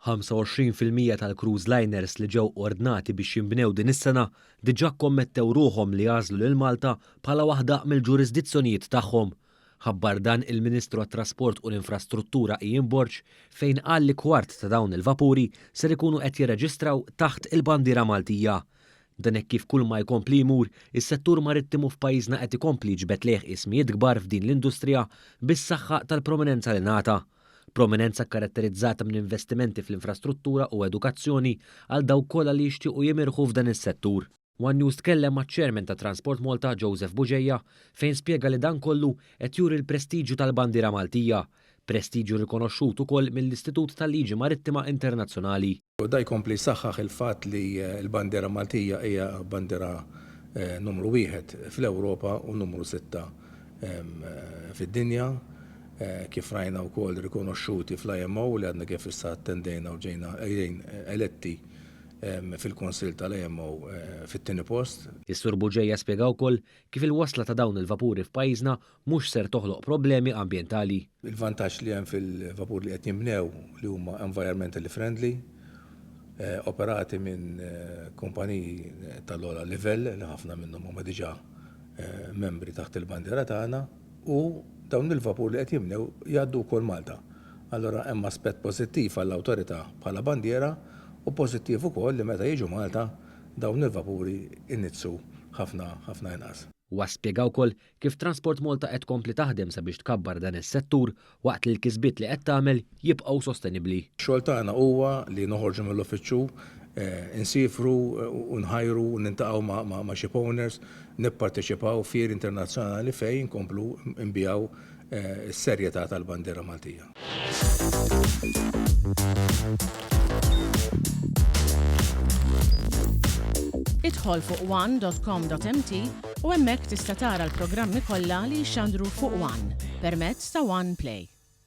25% tal-cruise liners li ġew ordnati biex jinbnew din is-sena diġà kkommettew ruħhom li jagħżlu lil Malta bħala waħda mill-ġurisdizzjonijiet tagħhom. Ħabbar dan il-Ministru għat-Trasport u l-Infrastruttura Ian Borg fejn qal li kwart ta' dawn il-vapuri ser ikunu qed jirreġistraw taħt il-bandiera Maltija. Dan hekk kif kull ma jkompli jmur, is-settur marittimu f'pajjiżna qed ikompli jiġbed lejh ismijiet kbar f'din l-industrija bis-saħħa tal-prominenza li ngħata. Prominenza kkaratterizzata minn investimenti fl-infrastruttura u edukazzjoni għal dawk kollha li jixtiequ jimirħu f'dan is-settur. One News tkellem maċ-Chairman ta' Transport Malta Joseph Bugeja fejn spjega li dan kollu qed juri l-prestiġju tal-bandiera Maltija, prestiġju rikonoxxut ukoll mill-Istitut tal-Liġi Marittima Internazzjonali. Da jkompli jsaħħaħ il-fatt li l-bandiera Maltija hija bandiera numru wieħed fl-Ewropa u numru sitta fid-dinja, kif rajna wkoll rikonoxxuti fl-IMO li għadna kif issa attendejna u ġejna eletti fil-Kunsill tal-IMO fit-tieni post. Is-Sur Bugeja spjega wkoll kif il-wasla ta' dawn il-vapuri f'pajjiżna mhux ser toħloq problemi ambjentali. Il-vantaġġ li hemm fil-vapuri li qed jinbnew li huma environmentally friendly, operati minn kumpaniji tal-ogħla livell li ħafna minnhom huma diġà membri taħt il-bandiera tagħna u dawn il-vapur li qed jibnew jgħaddu wkoll Malta. Allura hemm aspett pożittiv għall-awtorità bħala bandiera u pożittiv ukoll li meta jiġu Malta dawn il-vapuri jniġġsu ħafna ħafna inqas. Huwa spjega wkoll kif Transport Malta qed tkompli taħdem sabiex tkabbar dan is-settur waqt li l-kisbiet li qed tagħmel jibqgħu sostenibbli. Ix-xogħol tagħna huwa li noħorġu mill-uffiċċju, insiefru u nħajru u niltaqgħu ma' ship owners, nipparteċipaw f'fieri internazzjonali fejn inkomplu nbigħu s-serjetà tal-bandiera Maltija. Idħol fuq one.com.mt u hemmhekk tista' tara l-programmi kollha li jixxandru fuq One permezz ta' One Play.